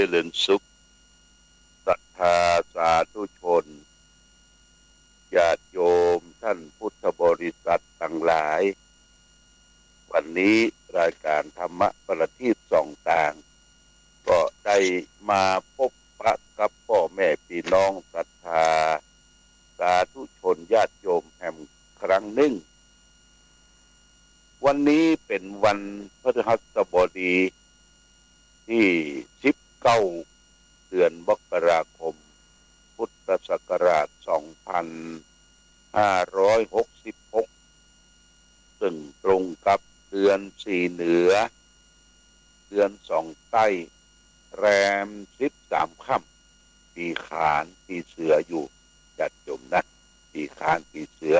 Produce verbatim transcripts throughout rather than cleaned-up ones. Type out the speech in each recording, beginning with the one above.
เจริญสุข ศรัทธาสาธุชน ญาติโยมท่านพุทธบริษัทตังหลาย วันนี้รายก๋านธรรมะประทีปส่องตาง ก็ได้มาปบปะกับป้อแม่ปี้น้องศรัทธาสาธุชนญาติโยมแหมครั้งนึ่ง วันนี้เป๋นวันพฤหัสบดีตี้สิบเก้า เดือนมกราคม พุทธศักราชสองพันห้าร้อยหกสิบหก ซึ่งตรงกับเดือนสี่เหนือ เดือนสองใต้ แรมสิบสามค่ำ ปีขานปีเสืออยู่ ญาติโยมนะ ปีขานปีเสือ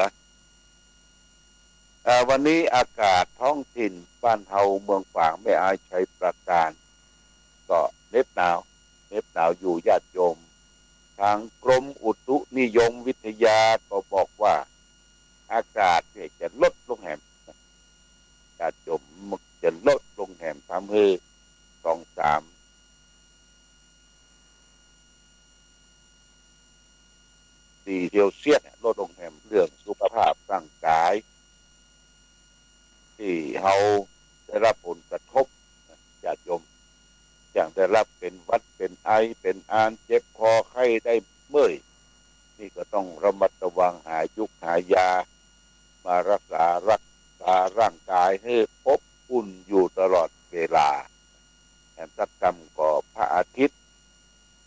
อ่า วันนี้อากาศท้องถิ่นบ้านเฮาเมืองฝางแม่อายชัยปราการ ก็เหน็บหนาว เหน็บหนาวอยู่ญาติโยม ตางกรมอุตุนิยมวิทยาก็บอกว่า อากาศเนี่ยจะลดลงแหม ญาติโยม จะลดลงแหม ทำหื้อสองสาม สี่เซลเซียสเนี่ย ลดลงแหม เรื่องสุขภาพร่างกาย ตี้เฮาได้ฮับผลกระทบ ญาติโยม อย่างได้ฮับเป๋นหวัด เป๋นไอ เป๋นอาน เจ็บคอ ไข้ได้เมื่อย นี่ก็ต้องระมัดระวัง หายุกหายา มารักษา รักษาร่างกายหื้ออบอุ่นอยู่ตลอดเวลา แหมสักกำก็พระอาทิตย์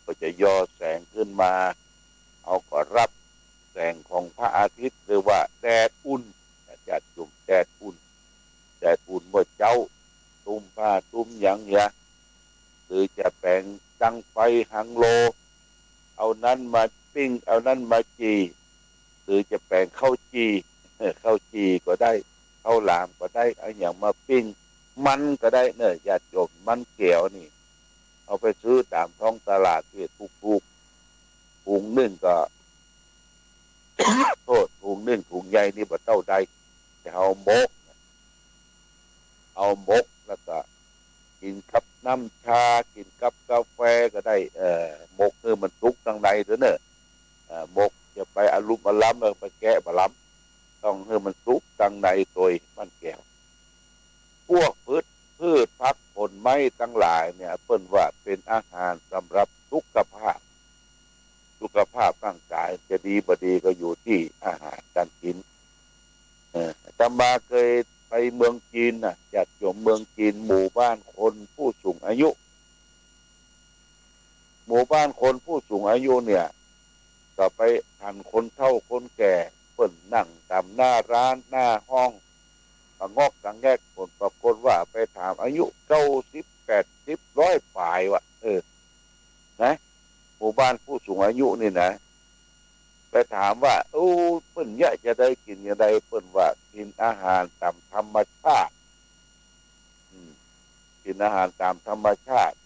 ก็จะยอแสงขึ้นมา เฮาก็ฮับแสงของพระอาทิตย์ หรือว่าแดดอุ่น ญาติโยม แดดอุ่น แดดอุ่นเมื่อเจ๊า ตุ้มผ้าตุ้มหยังเหีย หรือจะแป๋งดังไฟฮังโล เอานั้นมาปิ้ง เอานั้นมาจี่ หรือจะแป๋งข้าวจี่ ข้าวจี่ก็ได้ ข้าวหลามก็ได้ เอาหยังมาปิ้ง มันก็ได้เน่อ ญาติโยม มันแก้วนี่ เฮาไปซื้อต๋ามท้องตลาดตี้ถูกๆ ถุงนึ่งก็ โทษ ถุงนึ่ง ถุงใหญ่นี่บ่เต้าใด แต่เฮาหมก เฮาหมกแล้วก็กิ๋นกับน้ำชา กิ๋นกับกาแฟก็ได้ เอ่อ หมกหื้อมันสุกตังในเต๊อะเน่อ เอ่อ หมกจะไปอะลุมอะล้ำ ไปแกะบ่ล้ำ ต้องหื้อมันสุกตังในโตย มันแก้ว พวกพืช พืชผักผลไม้ตังหลายเนี่ย เปิ้นว่าเป๋นอาหารสำหรับสุขภาพ สุขภาพร่างกายจะดีบ่ดีก็อยู่ตี้อาหารก๋านกิ๋น เอ่อ อาตมาเกยไปเมืองจีนน่ะ ญาติโยม เมืองจีน หมู่บ้านคนผู้สูงอายุ หมู่บ้านคนผู้สูงอายุเนี่ย ก็ไปหันคนเฒ่าคนแก่ เปิ้นนั่งต๋ามหน้าร้าน หน้าห้อง กะงอกกะแงก ผลปรากฏว่าไปถามอายุเก้าสิบ แปดสิบ ร้อยป๋ายว่ะ เออ นะ หมู่บ้านผู้สูงอายุนี่นะ ไปถามว่า โอ้ เปิ้นเยียะจาใด กิ๋นจาใด เปิ้นว่ากิ๋นอาหารต๋ามธรรมชาติ อืม กิ๋นอาหารต๋ามธรรมชาติ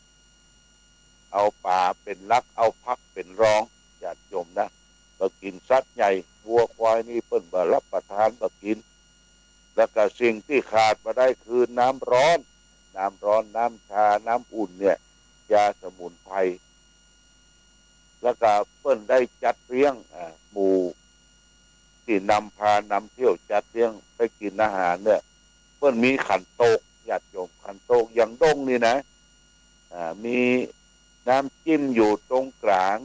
เอาป๋าเป๋นหลัก เอาผักเป๋นรอง ญาติโยมนะ บ่กิ๋นสัตว์ใหญ่ วัวควายนี่เปิ้นบ่ฮับประทาน บ่กิ๋น แล้วก็สิ่งตี้ขาดบ่ได้คือน้ำร้อน น้ำร้อน น้ำชา น้ำอุ่นเนี่ย ยาสมุนไพร แล้วก็เปิ้นได้จัดเลี้ยง อ่า หมู่ตี้นำพานำเที่ยวจัดเลี้ยงไปกิ๋นอาหารเนี่ย เปิ้นมีขันโตก ญาติโยม ขันโตกอย่างด้งนี่นะ อ่า มีน้ำจิ้มอยู่ตรงก๋าง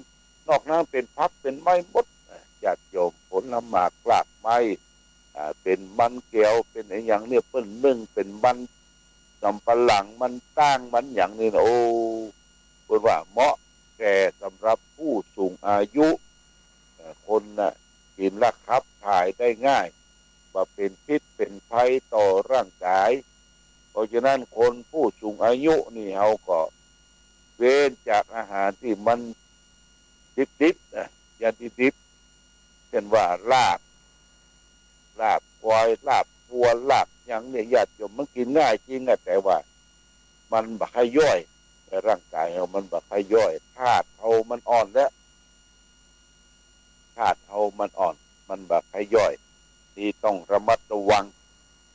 นอกนั้นเป๋นผักเป๋นไม้หมด อ่า ญาติโยม ผลหมากรากไม้ อ่า เป๋นมันแก้ว เป๋นอะหยังเนี่ย เปิ้นนึ่งเป๋นมันสำปะหลัง มันต้าง มันหยังนี่นะ โอ้ เปิ้นว่าเหมาะแก่สำหรับผู้สูงอายุ เอ่อ คนน่ะ กิ๋นแล้วขับถ่ายได้ง่าย บ่เป๋นพิษเป๋นภัยต่อร่างกาย เพราะฉะนั้นคนผู้สูงอายุนี่เฮาก็เว้นจากอาหารตี้มันดิบๆ นะ อย่างดิบๆ เช่นว่าลาบ ลาบควาย ลาบวัว ลาบหยังเนี่ย ญาติโยม มันกิ๋นง่ายจริงอะ แต่ว่ามันบ่ใค่ย่อย ในร่างกายเฮามันบ่ใค่ย่อย ธาตุเฮามันอ่อนแล้ว ธาตุเฮามันอ่อน มันบ่ใค่ย่อย นี่ต้องระมัดระวัง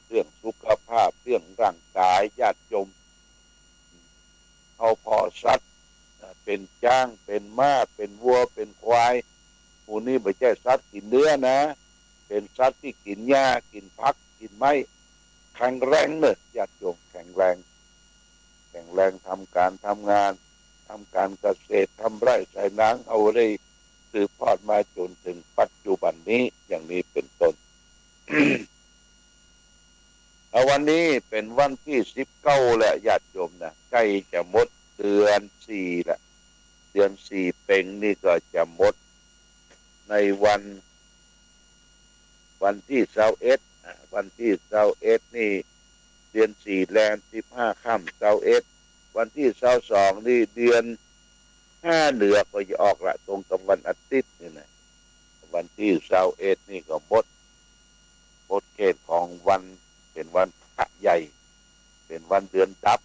เรื่องสุขภาพ เรื่องร่างกาย ญาติโยม เฮาผ่อสัตว์ ป๋นจ๊าง ป๋นม้า ป๋นวัว ป๋นควาย หมู่นี้บ่ใจ้สัตว์กิ๋นเนื้อนะ เป๋นสัตว์ตี้กิ๋นหญ้า กิ๋นผัก กิ๋นไม้ แข็งแรงเน่อ ญาติโยม แข็งแรง แข็งแรง ทำก๋านทำงาน ทำก๋านเกษตร ทำไร่ไถนา เฮาได้สืบทอดมาจ๋นเถิงปัจจุบันนี้ อย่างนี้เป๋นต้น เอา วันนี้เป๋นวันตี้สิบเก้าแล้ว ญาติโยมนะ ใก้จะหมดเดือนสี่แล้ว เดือนสี่เป๋งนี่ก็จะหมดในวัน วันตี้ซาวเอ็ด อ่า วันตี้ซาวเอ็ดนี่ เดือนสี่แรมสิบห้าค่ำ ซาวเอ็ด วันตี้ซาวสองนี่ เดือนห้าเหนือก็จะออกละ ตรงกับวันอาทิตย์นี่นะ วันตี้ซาวเอ็ดนี่ก็หมด หมดเขตของวัน เป๋นวันพระใหญ่ เป๋นวันเดือนดับ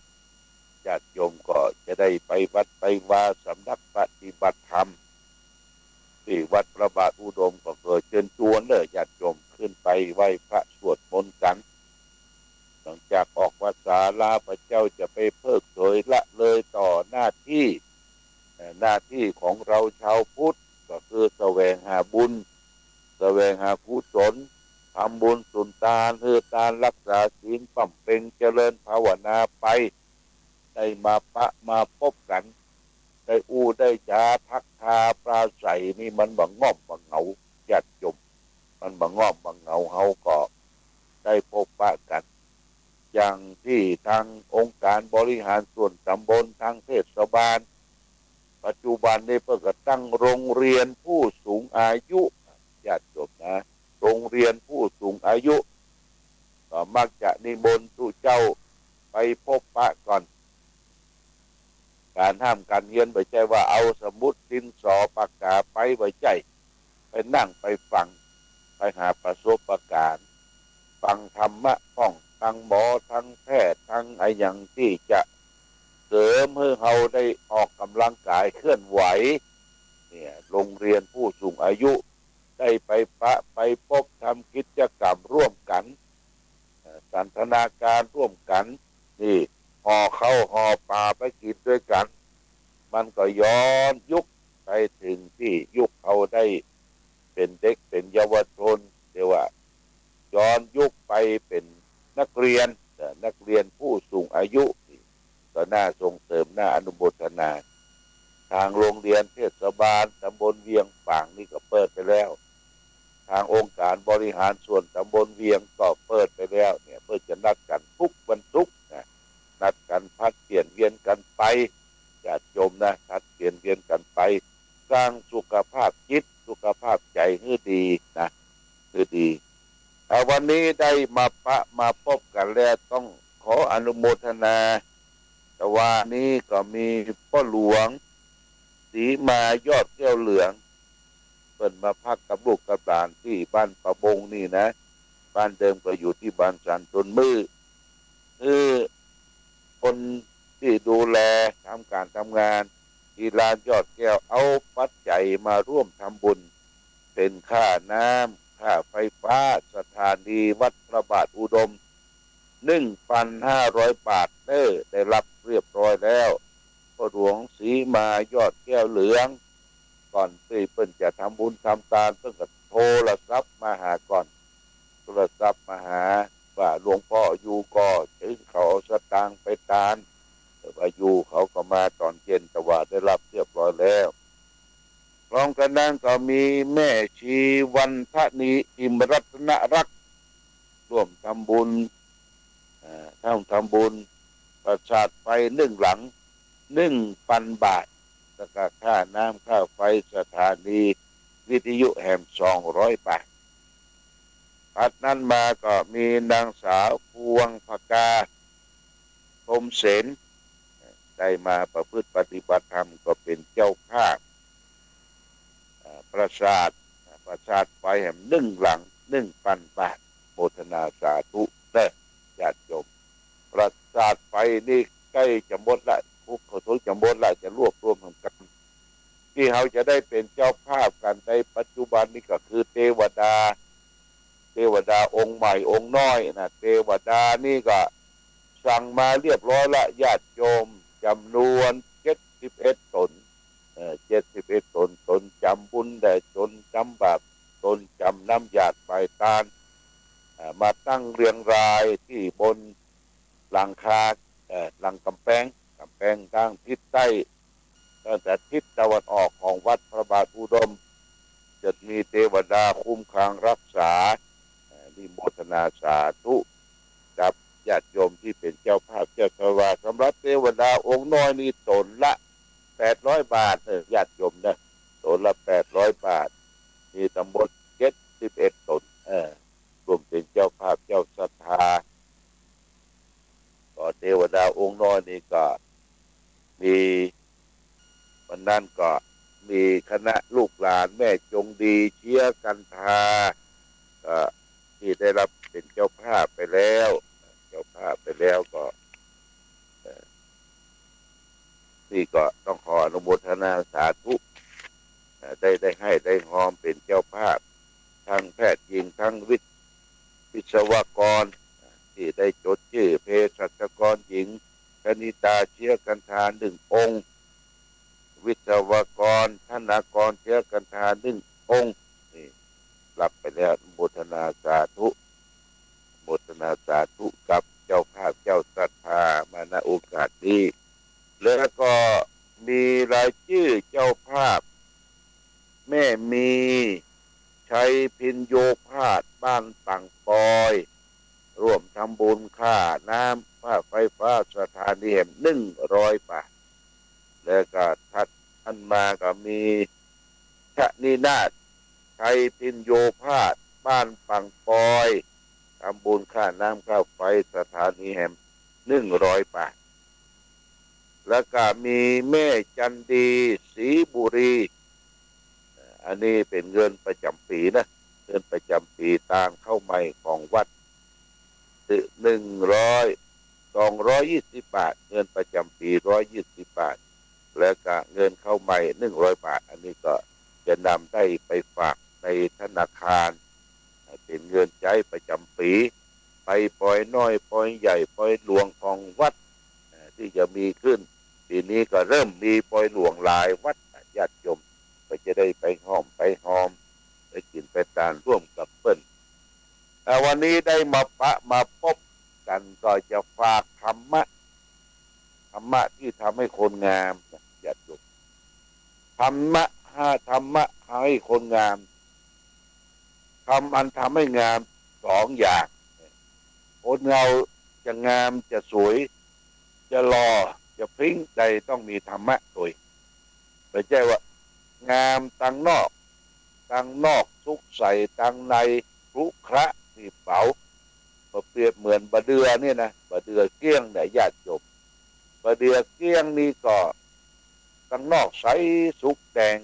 ญาติโยมก็จะได้ไปวัดไปวา สำนักปฏิบัติธรรม ตี้วัดพระบาทอุดม ก็ขอเจิญจวนเน่อ ญาติโยม ขึ้นไปไหว้พระสวดมนต์กั๋น หลังจากออกพรรษาแล้ว พระเจ้าจะไปเพิกเฉยละเลยต่อหน้าตี้ เอ่อ หน้าตี้ของเฮาจาวพุทธ ก็คือแสวงหาบุญ แสวงหากุศล ทำบุญสุนตาน หื้อตาน รักษาศีล บำเพ็ญเจริญภาวนาไป ได้มาปะมาปบกั๋น ได้อู้ได้จ๋า ทักทาปราศรัยนี่ มันบ่ง่อมบ่เหงา ญาติโยม มันบ่ง่อมบ่เหงา เฮาก็ได้ปบปะกั๋น อย่างตี้ตางองค์การบริหารส่วนต๋ำบล ตางเทศบาล ปัจจุบันนี้เปิ้นก็ตั้งโรงเรียนผู้สูงอายุ ญาติโยมนะ โรงเรียนผู้สูงอายุ ก็มักจะนิมนต์ตุ๊เจ้าไปปบปะก่อน ก๋านห้ามก๋านเฮียน บ่ใจ้ว่าเอาสมุดดินสอปากกาไป บ่ใจ้ ไปนั่งไปฟัง ไปหาประสบการณ์ ฟังธรรมะพ่อง ตังหมอ ตังแพทย์ ตังอะหยังตี้จะเสริมหื้อเฮาได้ออกก๋ำลังกายเคลื่อนไหว เนี่ย โรงเรียนผู้สูงอายุ ได้ไปปะไปปบ ทำกิจกรรมร่วมกั๋น เอ่อ สันทนาการร่วมกั๋น นี่ ห่อข้าวห่อป๋าไปกิ๋นตวยกั๋น มันก็ย้อนยุคไปเถิงตี้ยุคเฮาได้เป๋นเด็กเป๋นเยาวชน เรียกว่าย้อนยุคไปเป๋นนักเรียน เอ่อ นักเรียนผู้สูงอายุ ก็น่าส่งเสริม น่าอนุโมทนา ตางโรงเรียนเทศบาลต๋ำบลเวียงฝางนี่ก็เปิดไปแล้ว ตางองค์การบริหารส่วนต๋ำบลเวียงก็เปิดไปแล้ว เนี่ย เปิ้นจะนัดกั๋นกู้วันศุกร์นะ นัดกั๋นผลัดเปลี่ยนเวียนกั๋นไป ญาติโยมนะ ผลัดเปลี่ยนเวียนกั๋นไป สร้างสุขภาพจิต สุขภาพใจ๋หื้อดีนะ หื้อดี อ่า วันนี้ได้มาปะมาปบกั๋นแล้ว ต้องขออนุโมทนา ตะวานี้ก็มีป้อหลวงศรีมายอดแก้วเหลือง เปิ้นมาพักกับลูกกับหลานตี้บ้านป่าบงนี่นะ บ้านเดิมก็อยู่ตี้บ้านสันต้นมื้อ คือคนตี้ดูแลทำก๋านทำงานตี้ลานยอดแก้ว เอาปัจจัยมาร่วมทำบุญ เป๋นค่าน้ำ ค่าไฟฟ้า สถานีวัดพระบาทอุดม หนึ่งปันห้าร้อยบาทเน่อ ได้ฮับเรียบร้อยแล้ว ป้อหลวงศรีมายอดแก้วเหลือง ก่อนตี้เปิ้นจะทำบุญทำตาน เปิ้นก็โทรศัพท์มาหาก่อน โทรศัพท์มาหาว่าหลวงป้ออยู่ก่อ จะหื้อเขาเอาสตางค์ไปตาน แต่ว่าอยู่เขาก็มาต๋อนเย็น ตะวาได้ฮับเรียบร้อยแล้ว พร้อมกั๋นนั้นก็มีแม่ชีวรรณทนี อิมรัตนรักษ์ ร่วมทำบุญ เอ่อ ร่วมทำบุญ ประสาทไฟหนึ่งหลัง หนึ่งปันบาท แล้วก็ค่าน้ำค่าไฟสถานีวิทยุแหมสองร้อยบาท ถัดนั้นมาก็มีนางสาวพวงผกา พรหมเสน ได้มาประพฤติปฏิบัติธรรม ก็เป๋นเจ้าภาพ เอ่อ ประสาท ประสาทไฟแหมหนึ่งหลัง หนึ่งปันบาท โมทนาสาธุเน่อ ญาติโยม ประสาทไฟนี่ใก้จะหมดละ คุกเขาทุกจะหมดละ จะรวบรวมกั๋น ตี้เฮาจะได้เป๋นเจ้าภาพกั๋นในปัจจุบันนี้ก็คือเตวดา เตวดาองค์ใหม่องค์น้อยนะ เตวดานี่ก็สั่งมาเรียบร้อยละ ญาติโยม จ๋ำนวนเจ็ดสิบเอ็ดต๋น ำบาปตน จ๋ำน้ำหยาดปลายตาน เอ่อ มาตั้งเรียงรายตี้บนหลังคา เอ่อ หลังก๋ำแปง ก๋ำแปงตางทิศใต้ ตั้งแต่ทิศตะวันออกของวัดพระบาทอุดม จะมีเตวดาคุ้มครองรักษา เอ่อ อนุโมทนาสาธุกับญาติโยมตี้เป๋นเจ้าภาพเจ้าศรัทธา สำหรับเตวดาองค์น้อยนี่ต๋นละแปดร้อยบาท เออ ญาติโยมนะ ต๋นละแปดร้อยบาท มีตังหมดเจ็ดสิบเอ็ดต๋น เออ ร่วมเป๋นเจ้าภาพเจ้าศรัทธา ก็เตวดาองค์น้อยนี่ก็มี วันนั้นก็มีคณะลูกหลานแม่จงดี เชียร์กันทา ก็ตี้ได้ฮับเป๋นเจ้าภาพไปแล้ว เจ้าภาพไปแล้วก็ เอ่อ นี่ก็ต้องขออนุโมทนาสาธุ เอ่อ ได้ ได้ฮ้ำได้ฮอมเป๋นเจ้าภาพ ตึงแพทย์หญิง ตึงวิศ วิศวกร ตี้ได้จดจื้อ เภสัชกรหญิง ชนิตา เชียร์กันทา นึ่งองค์ วิศวกร ธนากร เชียร์กันทา นึ่งองค์ นี่ฮับไปแล้ว อนุโมทนาสาธุ อนุโมทนาสาธุกับเจ้าภาพเจ้าศรัทธามา ณ โอกาสนี้ แล้วก็มีรายจื้อเจ้าภาพ แม่มีชัยพิญโญภาส บ้านปังปอย ร่วมทำบุญค่าน้ำค่าไฟฟ้าสถานีแหม นึ่งร้อยบาท แล้วก็ถัดอันมาก็มีชนินาถ ชัยพิญโญภาส บ้านปังปอย ทำบุญค่าน้ำค่าไฟสถานีแหม นึ่งร้อยบาท แล้วก็มีแม่จันดี ศรีบุรี อันนี้เป๋นเงินประจ๋ำปี๋นะ เงินประจ๋ำปี๋ตางเข้าใหม่ของวัด นึ่งร้อย สองร้อยยี่สิบบาท เงินประจ๋ำปี๋ ร้อยยี่สิบบาท แล้วก็เงินเข้าใหม่ นึ่งร้อยบาท อันนี้ก็จะนำได้ไปฝากในธนาคาร เป๋นเงินใจ๊ประจ๋ำปี๋ ไปปอยน้อย ปอยใหญ่ ปอยหลวงของวัด เอ่อ ตี้จะมีขึ้น ปี๋นี้ก็เริ่มมีปอยหลวงหลายวัด ญาติโยมก็จะได้ไปฮ้ำไปฮอม ไปกิ๋นไปตานร่วมกับเปิ้น เอ่อ วันนี้ได้มาปะมาปบกั๋น ก็จะฝากธรรมะ ธรรมะตี้ทำหื้อคนงามนะ ญาติโยม ธรรมะ ห้าธรรมะหื้อคนงาม ธรรมะอันทำหื้องามสองอย่าง คนเฮาจะงามจะสวย จะหล่อจะปิ๊งได้ ต้องมีธรรมะตวย บ่ใจ้ว่างามตางนอก ตางนอกสุกใส ตางในครุขระหนีบเหนียว บ่เปรียบเหมือนบ่าเดื่อเนี่ยนะ บ่าเดื่อเกลี้ยงเนี่ย ญาติโยม บ่าเดื่อเกลี้ยงนี่ก็ ตางนอกใสสุกแดง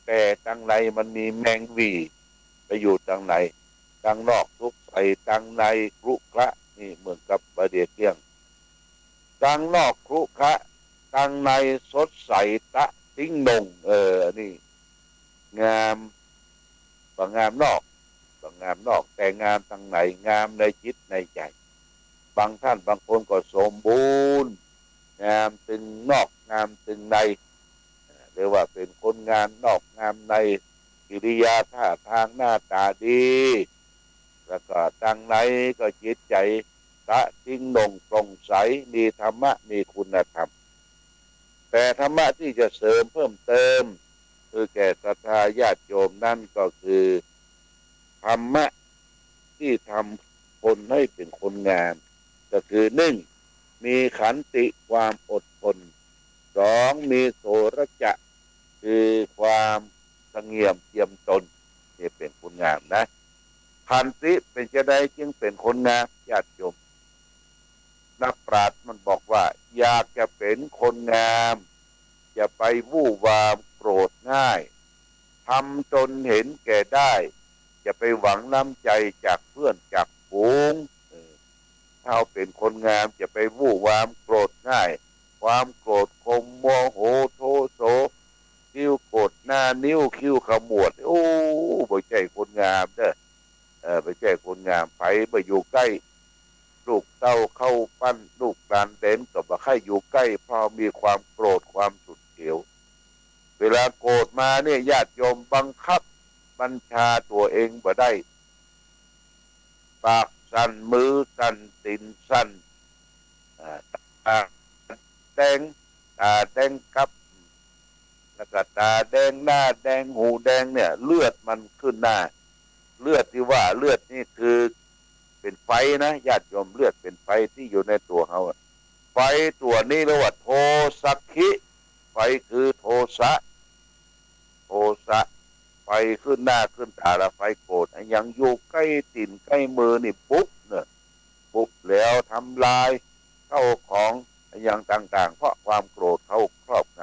แต่ตางในมันมีแมงหวี่ไปอยู่ตางใน ตางนอกสุกใส ตางในครุขระ นี่เหมือนกับบ่าเดื่อเกลี้ยง ตางนอกครุขระ ตางในสดใสตะติ๊งโหน่ง เออ อันนี้งาม บ่างามนอก บ่างามนอก แต่งามตางใน งามในจิตในใจ๋ บางต้านบางคนก็สมบูรณ์ งามตึงนอกงามตึงใน เอ่อ เรียกว่าเป๋นคนงามนอกงามใน กิริยาท่าตางหน้าต๋าดี แล้วก็ตางในก็จิตใจ๋ตะติ๊งโหน่งโปร่งใส มีธรรมะ มีคุณธรรม แต่ธรรมะตี้จะเสริมเพิ่มเติม คือแก่ศรัทธาญาติโยมนั้นก็คือ ธรรมะตี้ทำคนหื้อเป๋นคนงาม ก็คือ นึ่ง มีขันติ ความอดทน สอง มีโสรจะ คือความสงบเจียมตน นี่เป๋นคนงามนะ ขันติเป๋นจาใดจึงเป๋นคนงาม ญาติโยม นักปราชญ์มันบอกว่า อยากจะเป๋นคนงาม อย่าไปวู่วามโกรธง่าย ทำตนเห็นแก่ได้ อย่าไปหวังน้ำใจ๋จากเปื้อนจากฝูง เออ ถ้าเฮาเป๋นคนงาม อย่าไปวู่วามโกรธง่าย ความโกรธ คม โมโห โทโส คิ้วโกรธ หน้านิ้วคิ้วขมวด โอ้ บ่ใจ้คนงามเน่อ เออ บ่ใจ้คนงาม ใผบ่อยู่ใก้ ลูกเต้าเข้าปั้น ลูกหลานเหลนก็บ่ใค่อยู่ใก้ เพราะมีความโกรธ ความฉุนเฉียว เวลาโกรธมาเนี่ย ญาติโยม บังคับ บัญชาตั๋วเองบ่ได้ ปากสั่น มือสั่น ตี๋นสั่น อ่า ตาแดง ตาแดงกลับ แล้วก็ตาแดง หน้าแดง หูแดงเนี่ย เลือดมันขึ้นหน้า เลือดตี้ว่าเลือดนี่คือเป๋นไฟนะ ญาติโยม เลือดเป๋นไฟตี้อยู่ในตั๋วเฮาอะ ไฟตั๋วนี้เรียกว่าโทสัคคิ ไฟคือโทสะ โทสะ ไฟขึ้นหน้าขึ้นต๋า และไฟโกรธ อะหยังอยู่ใก้ตี๋นใก้มือนี่ปุ๊บเนี่ย ปุ๊บแล้วทำลายข้าวของอะหยังต่างๆ เพราะความโกรธเข้าครอบง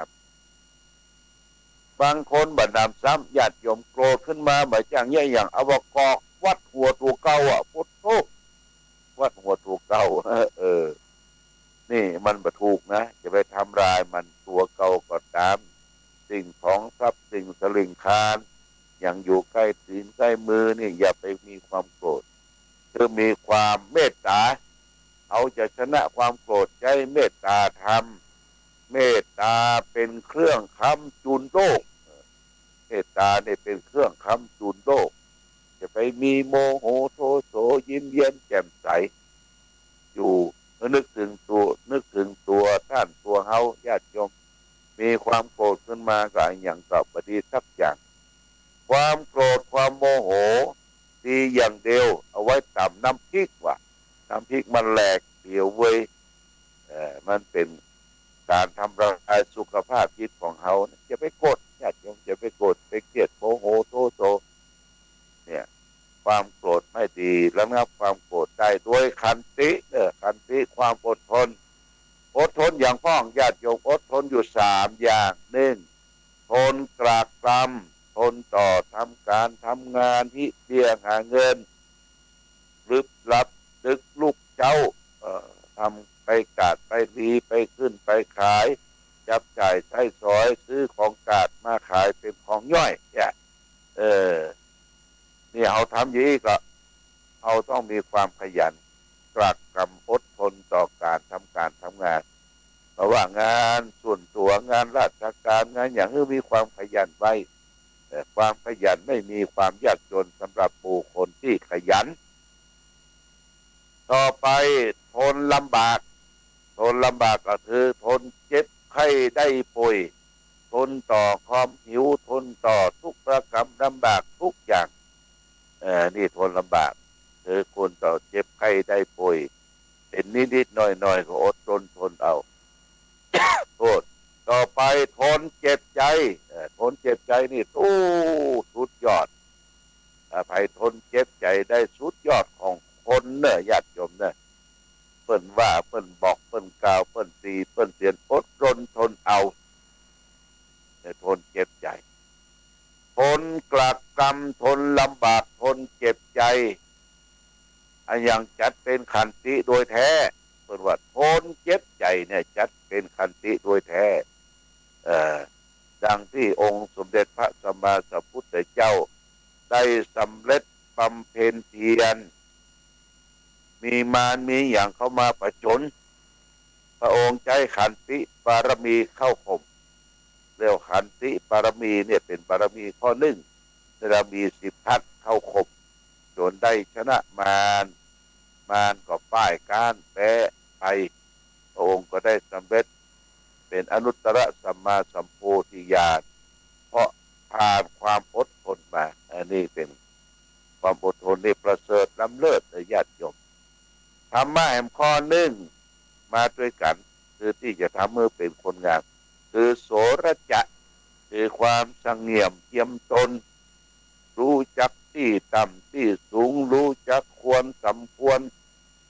ำ บางคนบ่หนำซ้ำ ญาติโยม โกรธขึ้นมาบ่าจ้างเยียะหยัง เอาบ่ากอกวัดหัวตั๋วเก่าอะ โพดโธ่ วัดหัวตั๋วเก่า เออ นี่มันบ่ถูกนะ จะไปทำลายมัน ตั๋วเก่าก็ต๋าม สิ่งของทรัพย์สิ่งสะหลิงคาร หยังอยู่ใก้ตี๋นใก้มือนี่ อย่าไปมีความโกรธ คือมีความเมตต๋า เฮาจะชนะความโกรธ ใจ๊เมตต๋าธรรม เมตต๋าเป๋นเครื่องค้ำจุนโรค เมตต๋านี่เป๋นเครื่องค้ำจุนโรค จะไปมีโมโหโทโส ยิ้มแย้มแจ่มใส อยู่ นึกเถิงตั๋ว นึกเถิงตั๋วต้านตั๋วเฮา ญาติโยม มีความโกรธขึ้นมาก็อะหยังก็บ่ดีสักอย่าง ความโกรธความโมโห ดีอย่างเดียว เอาไว้ต๋ำน้ำพริกว่ะ น้ำพริกมันแหลกเดียวเว้ย เออ มันเป๋นก๋านทำลายสุขภาพจิตของเฮา อย่าไปโกรธ ญาติโยม อย่าไปโกรธ ไปเคียด โมโหโทโส เนี่ย ความโกรธไม่ดี ระงับความโกรธได้ด้วยขันติ เออ ขันติ ความอดทน อดทนหยังพ่อง ญาติโยม อดทนอยู่สามอย่าง นึ่ง ทนตรากตรำ ทนต่อทำก๋านทำงาน ฮิเบี้ยหาเงิน ลึกลับดึกลุกเจ๊า เอ่อ ทำไปก๋าดไปหลี ไปขึ้นไปขาย จับจ่ายใจ๊สอย ซื้อของก๋าดมาขายเป๋นของย่อย เนี่ย เออ นี่เฮาทำอยู่อี้ก็ เฮาต้องมีความขยัน ตรากตรำ อดทนต่อก๋านทำก๋านทำงาน บ่ว่างานส่วนตั๋ว งานราชก๋าน งานหยัง หื้อมีความขยันไว้ เอ่อ ความขยันไม่มีความยากจนสำหรับบุคคลที่ขยัน ต่อไป ทนลำบาก ทนลำบากก็คือทนเจ็บไข้ได้ป่วย ทนต่อความหิว ทนต่อทุกขกรรมลำบากทุกอย่าง เอ่อ นี่ทนลำบาก คือทนต่อเจ็บไข้ได้ป่วย เป๋นนิดๆ หน้อยๆ ก็อดรนทนเอา โทษ ต่อไปทนเจ็บใจ๋ เอ่อ ทนเจ็บใจ๋นี่ โอ้ สุดยอด อ่า ใผทนเจ็บใจ๋ได้สุดยอดของคนเน่อ ญาติโยมเน่อ เปิ้นว่า เปิ้นบอก เปิ้นกล่าว เปิ้นตี๋ เปิ้นเตียน อดรนทนเอา เนี่ย ทนเจ็บใจ๋ ทนตรากตรำ ทนลำบาก ทนเจ็บใจ๋ อะหยังจัดเป๋นขันติโดยแท้ เปิ้นว่าทนเจ็บใจ๋เนี่ย จัดเป๋นขันติโดยแท้ เอ่อ ดังตี้องค์สมเด็จพระสัมมาสัมพุทธเจ้า ได้สำเร็จบำเพ็ญเพียร มีมารมีหยังเข้ามาผจญ พระองค์ใจ๊ขันติบารมีเข้าข่ม แล้วขันติบารมีเนี่ยเป๋นบารมีข้อนึ่ง บารมีสิทธัตถ์เข้าข่ม จ๋นได้ชนะมาร มารก็ป้ายก๊านแป๊ไป พระองค์ก็ได้สำเร็จเป๋นอนุตตรสัมมาสัมโพธิญาณ เพราะผ่านความอดทนมา อันนี้เป๋น ความอดทนนี่ประเสริฐล้ำเลิศเน่อ ญาติโยม ธรรมะแหมข้อนึ่งมาตวยกั๋น คือตี้จะทำหื้อเป๋นคนงาม คือโสรจะ คือความสงบเยียมตน ฮู้จักตี้ต่ำตี้สูง ฮู้จักควรสมควร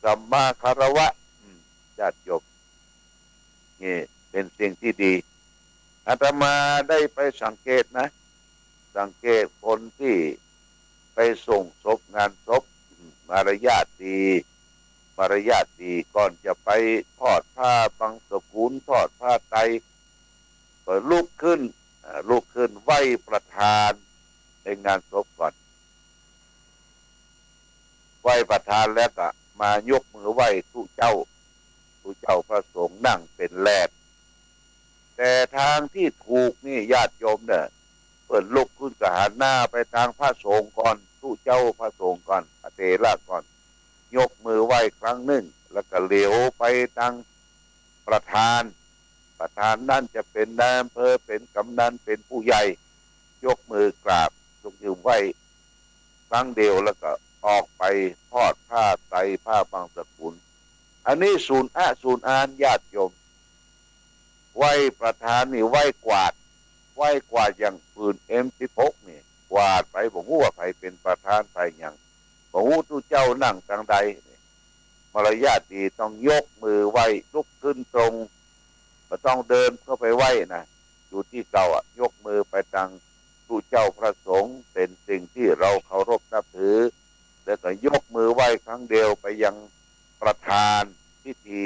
สัมมาคารวะ อืม ญาติโยม นี่เป๋นสิ่งตี้ดี อาตมาได้ไปสังเกตนะ สังเกตคนตี้ไปส่งศพงานศพ มารยาทดี มารยาทดี ก่อนจะไปทอดผ้าบังสุกุล ทอดผ้าไตร ก็ลุกขึ้น อ่า ลุกขึ้นไหว้ประธานในงานศพก่อน ไหว้ประธานแล้วก็มายกมือไหว้ตุ๊เจ้า ตุ๊เจ้าพระสงฆ์นั่งเป๋นแรก แต่ตางตี้ถูกนี่ญาติโยมเน่อ เปิ้นลุกขึ้นก็ห หันหน้าไปตางพระสงฆ์ก่อน ตุ๊เจ้าพระสงฆ์ก่อน พระเถระก่อน ยกมือไหว้ครั้งนึ่ง แล้วก็เหลียวไปตางประธาน ประธานนั้นจะเป๋นนายอำเภอ เป๋นกำนัน เป๋นผู้ใหญ่ ยกมือกราบ ยกมือไหว้ครั้งเดียว แล้วก็ออกไปทอดผ้าไตร ผ้าบังสุกุล อันนี้สูนอะสูนอาน ญาติโยม ไหว้ประธานนี่ไหว้กวาด ไหว้กวาดอย่างปืน เอ็ม สิบหก นี่ กวาดไป บ่ฮู้ว่าใผเป๋นประธาน ใผหยัง บ่ฮู้ตุ๊เจ้านั่งตางใดนี่ มารยาทดีต้องยกมือไหว้ ลุกขึ้นตรง บ่ต้องเดินเข้าไปไหว้นะ อยู่ตี้เก่าอะ ยกมือไปตางตุ๊เจ้าพระสงฆ์ เป๋นสิ่งตี้เฮาเคารพนับถือ แล้วก็ยกมือไหว้ครั้งเดียวไปยังประธานพิธี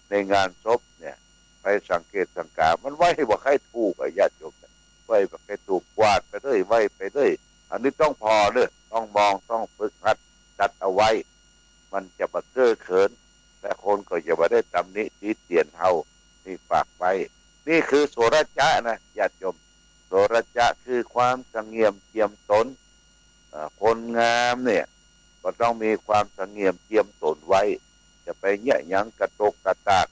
ในงานศพเนี่ย ไปสังเกตสังกา มันไหว้บ่ใค่ถูกอะ ญาติโยม ไหว้บ่ใค่ถูก กวาดไปเรื่อย ไหว้ไปเรื่อย อันนี้ต้องผ่อเน่อ ต้องมอง ต้องฝึกหัด จัดเอาไว้ มันจะบ่เก้อเขิน และคนก็จะบ่ได้ตำหนิติเตียนเฮา นี่ฝากไว้ นี่คือโสรจะนะ ญาติโยม โสรจะคือความสงเงียมเจียมตน เอ่อ คนงามเนี่ย ก็ต้องมีความสงเงียมเจียมตนไว้ จะไปเยียะหยังกระตกกระตาก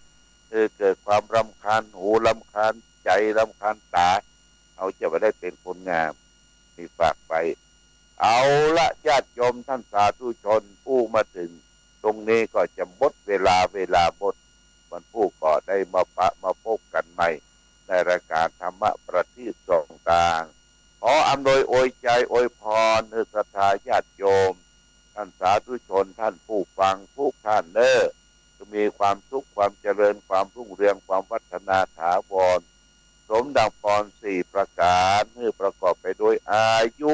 คือเกิดความรำคาญหู รำคาญใจ๋ รำคาญต๋า เฮาจะบ่ได้เป๋นคนงาม นี่ฝากไว้ เอาละ ญาติโยมท่านสาธุชน ผู้มาเถิงตรงนี้ก็จะหมดเวลา เวลาหมด วันพูดก็ได้มาปะมาพบกั๋นใหม่ ในรายการธรรมะประทีปส่องตาง ขออำนวยอวยใจ๋อวยพรหื้อศรัทธาญาติโยม ท่านสาธุชน ท่านผู้ฟังทุกท่านเน่อ จะมีความสุข ความเจริญ ความรุ่งเรือง ความวัฒนาถาวร สมดังปอนสี่ประก๋าน หื้อประกอบไปด้วยอายุ